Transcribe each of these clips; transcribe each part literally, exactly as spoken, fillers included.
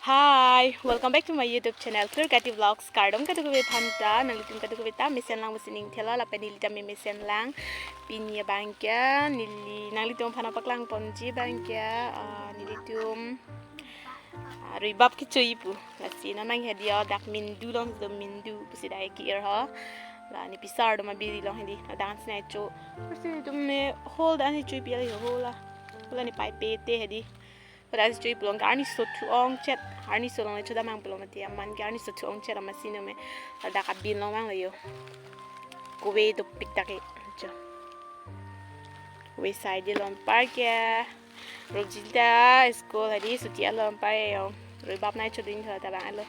Hi, welcome back to my YouTube channel, Fleur Kati Vlogs. Kardom kadokave aphan ta, nanglitum kadokave ta mesen lang pusi ning thela, lapen neli ta me mesen lang. Pini abang ke, neli nanglitum aphan paklang ponji abang ke, ah, nelitum, ah, ruibap kecho-i pu. Lasi non nang hedi o, dak mindu along do, mindu pusi dak ke-ir ho. La ne pisar do ma biri along hedi, la dan sinai cho. Pusi tum ne hole dan si cho-i pi ali hole la. Hole ne pai pe te hedi. Pada si cho-i pu along ke arni so thu ongchet, arni so along le chodam nang pu along mati aman ke arni so thu ongchet amat si no me. Ladak abin along vanglo yo. Kove dopik ta ke. Cho. Kove side along par ke. Rupjili ta school hedi suti along par yo. Ruibap nai chodun tho ta vanglo.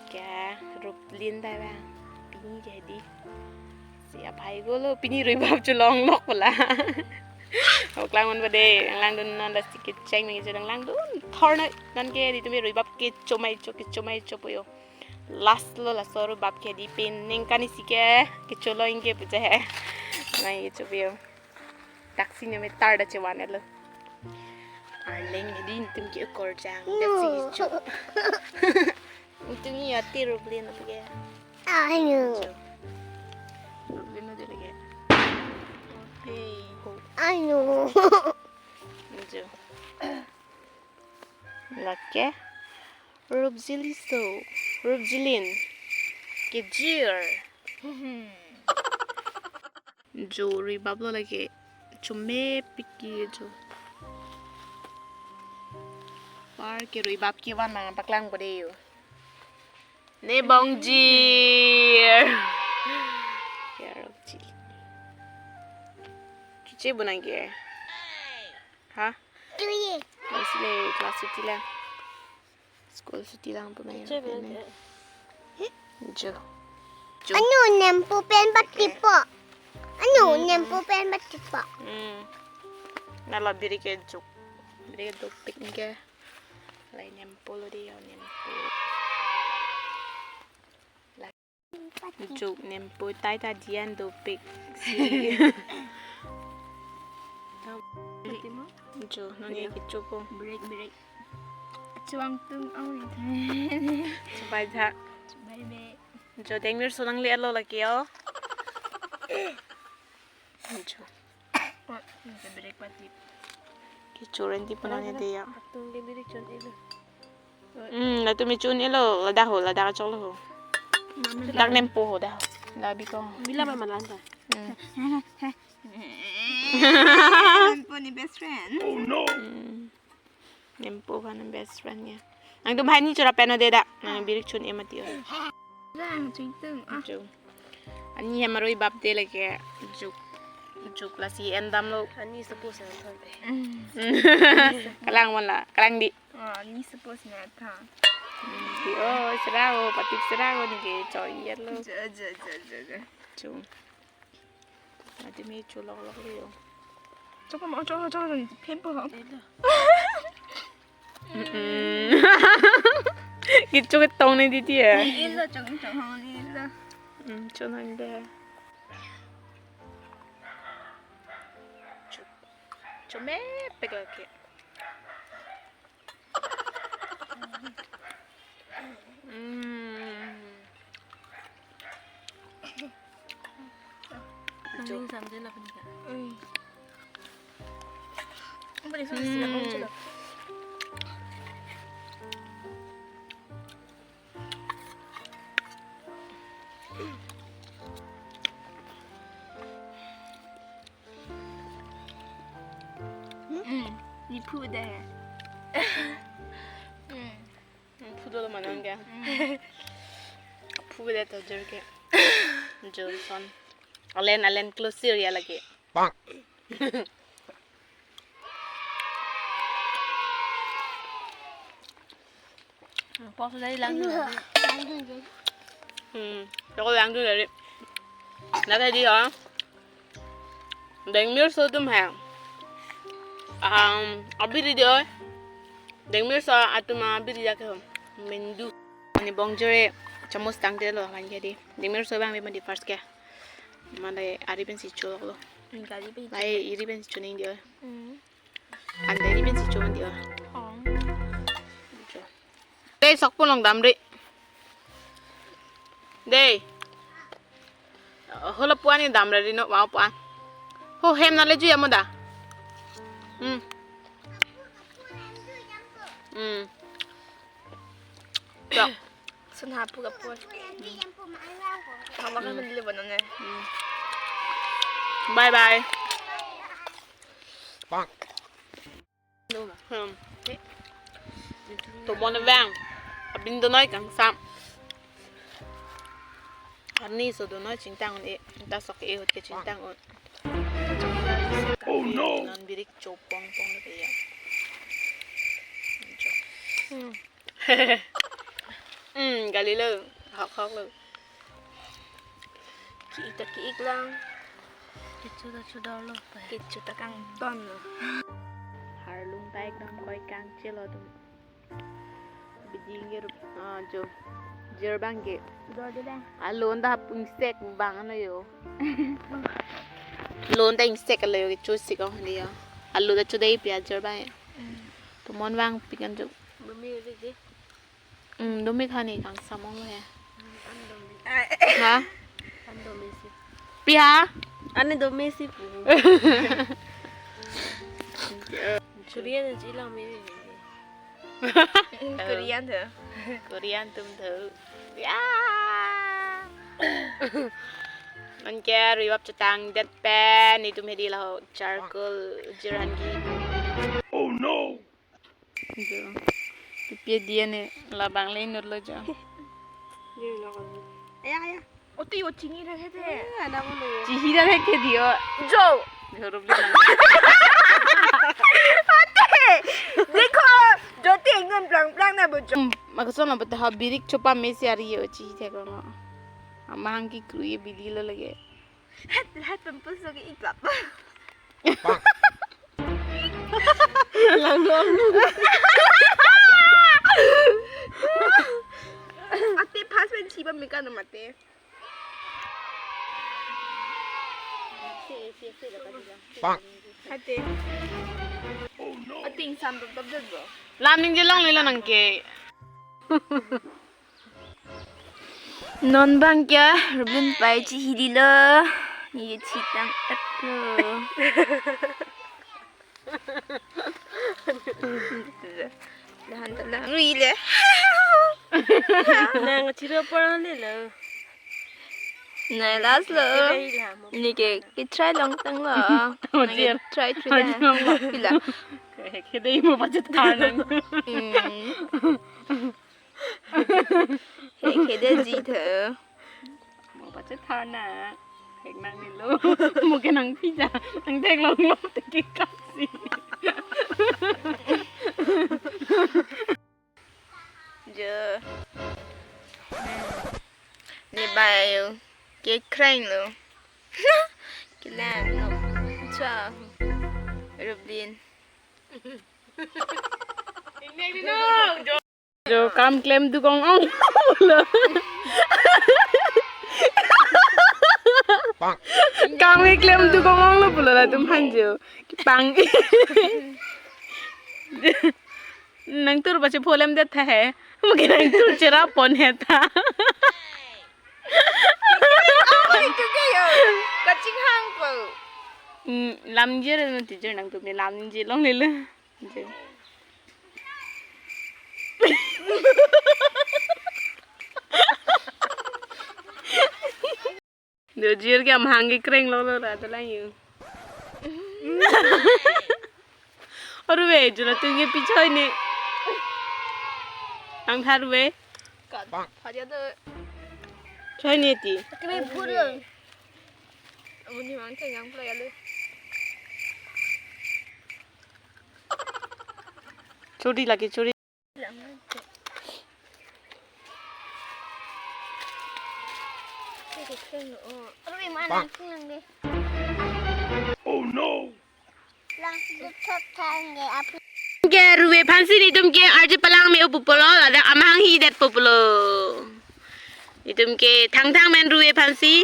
Ke Ruplin ta vang. Pini ke hedi. Si aphai golo pini ruibap cholong lok pula. Paklang mon bade, nang langdun non lastik kecheng nang ijo nang langdun thor na non ke di tumi ruibap kecho mai cho, kecho mai cho pu yo. Last lo laso ruibap ke di pen ningkan isi ke kecho lo ingke pu je he. Nang kecho pu yo. Taksi ne me tar da chevan lo. Arleng di tum ke korjang. Taksi kecho. Tum ni ati Ruplin apa ke? Ayo. Ruplin na dia lagi. Hey. Ayo. Ayo. Lake. Rupjili so. Rupjilin. Kejir. Jo ruibap lo lake. Chomepik ke jo. Par ke ruibap kevan nang paklang bade yo. Ne bongjir. Ya Rupjili. Keche bu nang ke. Ha? Tuye. Masih le class suti lang. School suti lang pu mai. Keche bu nang ke. Jo. Jo. Anu nempo pen batipo. Anu Hmm. nempo pen batipo. Hmm. Na la biri ke jo. Biri ke dopik ke. Lai nempo lo di yo nempo. Jo nempo tai ta dian dopik. Si. Fatima? Jo, non ye kecho po. Break, break. Chuang tung ang. Chubai tha. Chubai be. Jo dengmir so nangle lo lake yo. Jo. Oh, ini break pati. Kecho ren di pona ne de ya. Atung ke biri chon-i lo. Hmm, latum me cho-i lo, ladak ho, ladak chok lo ho. Mama Dak nempo ho dah. Labi ko. Bila ba malan ta. Hmm. Nempo ni best friend. Hmm. Nempo kan best friend ya. Nangtum hai ni chura peno de dak. Nang biri cho-i mati o. Lang chuitung. Ah. Jo. Ani hem aroi bap de lake juk. Juk lasi endam lo. Ani suppose na thon pe. Kalang mon la, kalang di. Ah, ani suppose na tha. Di o, sera o, patip sera o ni ke cho-i lo. Ja, ja, ja, ja, ja. Jo. Ati me cho lok lok le yo. Chok mo, chok, chok, chok, phem po. Elo. Mm-mm. Kecho ketong ni di dia. Elo, chok, chok, hong ni elo. Mm, cho nang de. Cho, chomepik lake. Mm. Nangning samjela punika. Mm. Ang paling sulit sila kong sila. Mm. Ni phu de. Mm. Mm, phu dolo manang ke. Mm. Phu de to jer ke. Johnson. Alen, alen close ya lagi. Bang. Pos dari lang dulu. Hmm, ako lang dulu dari. Lagi di, oh. Dengmir so atum hai. Um, abiri di, oh. Dengmir so atum abiri di ke. Mendu. Ani bong jore chamos tang de lo kan jadi. Dengmir so bang di first ke. Mane ari pensi cho lo. Kali pe. Lai iri pensi cho ning di, oh. Hmm. Anda ini pensi cho ning di, oh. Oh. Cho. Eh, sok pon long damri. Dei. Ho lapu-an ne damri no, mau pu-an. Ho hem nangleju ya mo da. Hmm. Hmm. Sok. Sun hapu kapu. Hawa kan mendili bonan ne. Hmm. Bye bye. Hmm. Tomon vang. Abin donoi kangsam. Arni so donoi chingtang un-e. Ta sok e ahut ke chingtang un. Oh no. Non birik chopong pong le ya. Hmm. Hmm, gali lo. Hok hok lo. Ki-ik ta ki-ik lang. Kecho ta chodor lo pai. Kecho ta kangton lo. Arlung ta ekdom koi kangchelo atum. Biding ke rup, ah, jo. Jer abang ke. Dor de bang. Alon ta hap ingsek abang ano yo. Alon ta ingsek alo yo, kecho si kong hali yo. Alon ta chodai pia jer abang ya. Hmm. Tomon vang pikan jo. Bumi udik di. Hmm, domi khani kangsam ong he. An domi. Ha? An domi si. Pi ha? An domi si pu. Korean ji lang me. Korean tho. Korean atum tho. Ya. Anke rui vap chetang det pen netum hedi laho charcoal jiran ki. Oh no. Jo. Pipi dia ne labang le inut lo jo. Aya, aya. Oti o chini ra hete. Eh, ana mo lo. Chihi ra hete dio. Jo. Jorup le nang. Ate. Dekho, jo te ngon plang plang na bo jo. Hmm, makasona bata ha birik chopa mesi ari yo chihi thek lo. Amahang kekrui bili lo lage. Het, het pempus lagi iklap. Lang dong. Mate pas pen chiba meka no mate. Ate. Ate ingsan top top jat bo. Lam ningje longle lo nang ke. Non bang kya, Rublin pai chihi di lo. Ni chitang et lo. Dahan ta lang rui le. Nang chiro porang le lo. Nai last lo. Chiro hi la mo. Ni ke, ke try long tang lo. Oh, nang ke dear. Try try. Oh, dah. Dear. Pila. Ke, ke dei mo budget ta nang. Hmm. He, khede ji tho. Mo pache thana. Thek nang ni lo. Mo ke nang pija. Nang thek long lo te ke kapsi. Jo. Ne bayo. Ke kreng lo. Ke lam lo. Chua. Rublin. Jo, kam klem dukong ong lo. Kam ke klem dukong ong lo pulo latum aphan jo. Kipang. Nang tur pache pholem det tha he. Mo ke nang tur cherap pon he ta. Oh, itu ke yo. Kachinghang po. Hmm, lam jer no teacher nangtum ne lam jer longle lo. Jer. Do jer ke amahang ke kreng lo lo ra ta lang yo. Aru ve, jula tung ke pi choi ne. Ang thar ve. Kan, phaja do. Choi ne ti. Kami puro. Amun ni mang kanyang pula ya lo. Churi lagi, churi. Oh no! Ke Ruve aphansi netum ke arje palang me-o pulo, ladak amahang hi det pulo. Netum ke Thangthang men Ruve aphansi.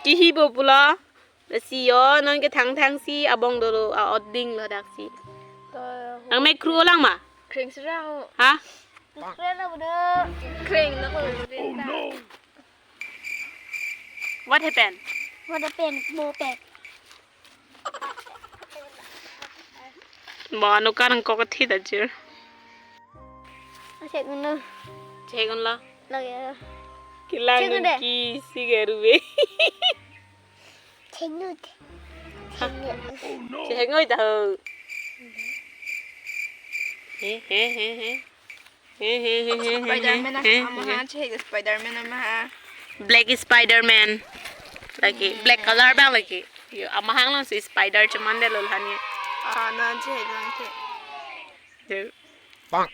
Kihi pulo. Lasi yo, non ke Thangthang si abong dolo, a-ot ding lo daksi. Nang me kru lang ma? Kring sira ho. Ha? Kring na bodo. Kring na ko. Oh no. What happened? What happened? Bo pek. Ba no kan ko ka thi da jir. Asek no. Chek un la. Lagi. Kilang. Chek un de. Ki si ke Ruve. Chek un. Chek un. Chek un ta ho. He he he he. He he he he he. Spider-Man he, he, amaha he. Chek Spider-Man amaha. Black Spider-Man. Lake black color bang lake. Yo, amahang lang si spider cheman de lo lhani. Ah, na chek lang chek. Yo. Bang.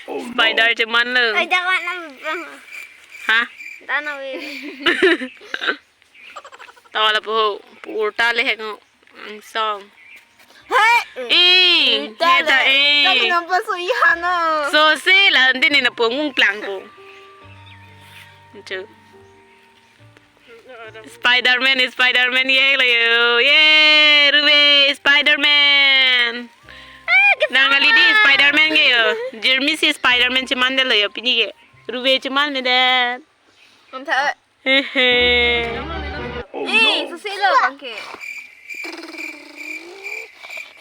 Spider cheman lo. Ay, dawa na bang. Ha? Dana we. Tawa lapu ho, pu urta le hek ho, angsong. Hey! Eh, urta heta le. Eh. Tadi nampak so ihano. So se la, nanti ni na punggung plangko. Lucu. Spider-Man, Spider-Man ye lo yo. Ye, Ruve, Spider-Man. Nang ali di Spider-Man ke yo. Jeremy si Spider-Man cheman de lo yo, pini ke. Ruve cheman me de. Om tha. Hehe. Eh, so se lo bang ke.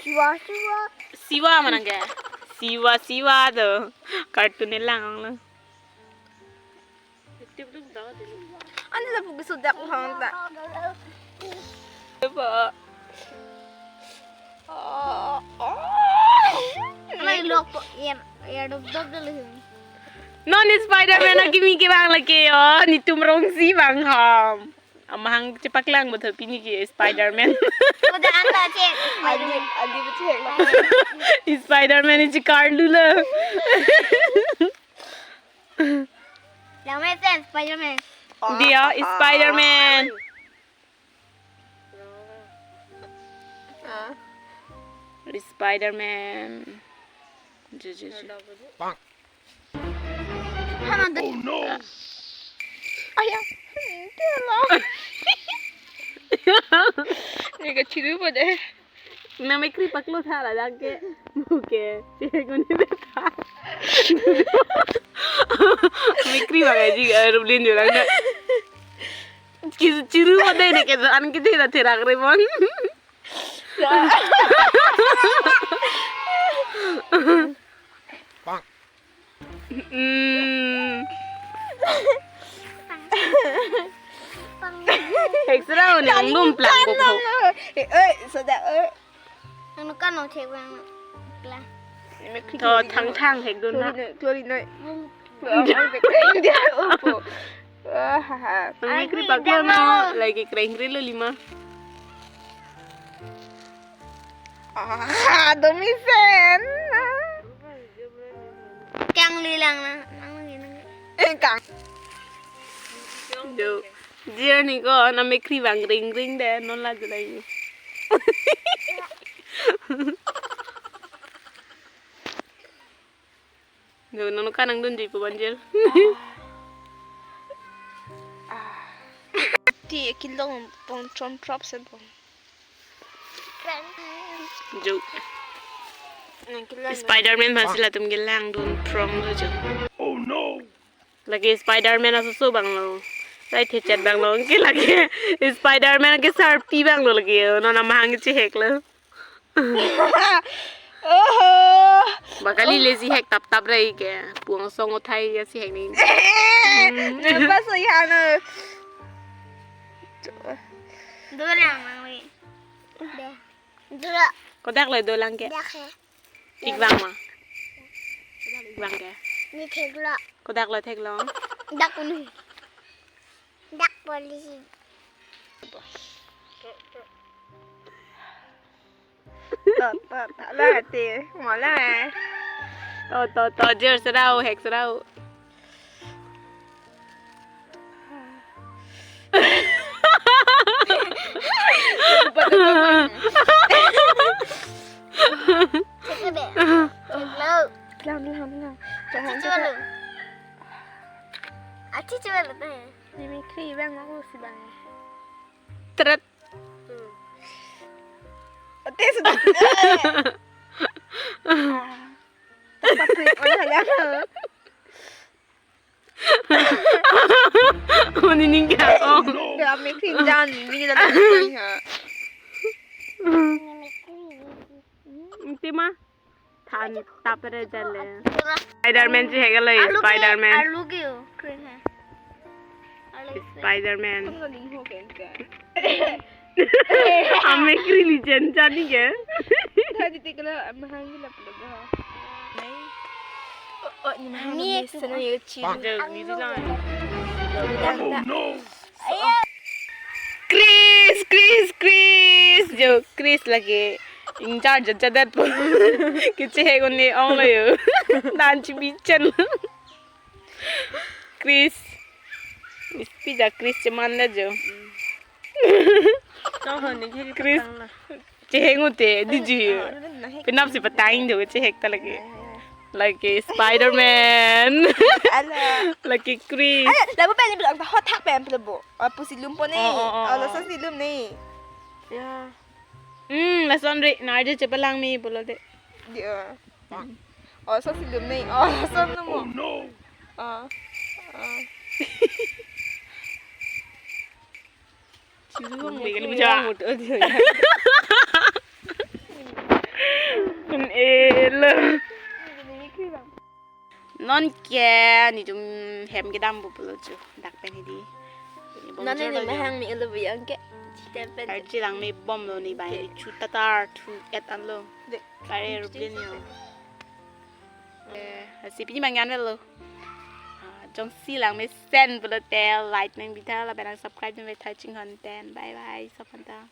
Siwa, siwa. Siwa mana ke? Siwa, siwa to. Cartoon lang lo. Ani lapu ke sudak hong ta. Apa? Oh, oh. Lai lok po, ya, ya, dop, dop, dop, dop. Non Spider-Man akimi ke bang lake yo, netum rong si bang ham. Amahang chepaklang betul pini ke Spider-Man. Udah anda cek. Adi, adi betul. Spider-Man ini cekar dulu. Yang mana Spider-Man? Dia Spider-Man. Ah. Spider-Man. Ju, ju, ju. Hana de. Oh no. Aya. Tela. Ini kecil apa deh? Na mekri paklo tha la dang ke. Buke. Cek un de tha. Mekri bang aji, eh, Rublin jurang na. Kis chiru mate ne ke an ke thera therak re mon. Hmm. Hek sira un nang lum plangko. Eh, eh, sada, eh. Ang nukan nong cek bang. Plang. Tho thang thang hek dun na. Klori noi, klori noi. Bung. Klori noi. Dia opo. Wah, ha, ha. Ang mekri paklo na, lagi kreng kreng lo lima. Ah, domi sen. Kang lilang na, nang lagi nang. Eh, kang. Jo. Jir ni ko, na mekri bang ring ring de, non la julai ni. Jo, nang nukan nang dunji pu banjir. Ah. Ti kilong pon chon trop sen pon. Jo. Nang kilang. Spider-Man bhasi latum kelang dun prong lo jo. Oh no. Lagi Spider-Man asoso bang lo. Lai thechat bang lo. Ke lagi Spider-Man ke sarpi bang lo lagi. Non amahang chehek lo. Oho. Bakali le si hek tap tap rai ke. Puang song othai ya si hek ni. Napa so ya no. Dolang mang le. Dolang. Kodak le dolang ke. Dak he. Thik bang ma. Thik bang ke. Ni thik lo. Kodak lo thik lo. Dak unu. Dak polisi. To, to, to, la te, mola. To, to, to, jir sirao, hek sirao. Cek ke be. Cek lo. Lang, lang, lang. Jangan. Achi coba lo. Achi coba lo teh. Mimikri bang aku si bang. Tret. Hmm. Ote sudah. Patrick, oh, ya, ya. Mani ning ka ong. Ya, me kring jan, me ning jan ha. Tima. Than tapre jale. Spider-Man chehek lo, alu ke, Spider-Man. Alu ke, oh, kring hai. Alu ke. Spider-Man. Kung ning ho ken ka. Ame kri li jen jani ke. Tadi tiklo amahang ni lap lo ba. Oh, oh, ni mahang ni sana yo chi. Jok, ni di lang. Oh no. Chris, Chris, Chris. Jo, Chris lake ingjar jat jat det po. Kechehek un-e ong lo yo. Dan chibi chen. Chris. Ispija Chris cheman le jo. Chris. Chehek un-e te, diji. Ah, ano na, na, hek. Penap si patang do, chehek ta lake. Hai, hai, hai. Lake Spider-Man. Ala. Lake Chris. Ala, lapu pen ni bilang ta hot hak pen pele bo. Oh, pusi lum po ni. Oh, oh, oh, oh. Lason si lum ni. Ya. Hmm, lason re, narje chepalang mi pulo de. Di, oh. Oh, lason si lum ni. Oh, lason lo mo. Oh no. Oh. Oh. Chirung me kali buja. Mut, oh, dia. Kun elo. Non ke, nelitum hem kedam pu pulo jo. Dak pen hedi. Non bonjor ni lo jo. Mahang me elo biang ke. Chiteng pen. Arji lang me bom lo ni bai. Ke. Chu tatar thu et an lo. Dek. Kare rup din yo. Eh, lasi pini bang an lo. Ah, jongsi lang mesen pulote like nang bita lapen nang subscribe nang bita ching content. Bye bye, sopan ta.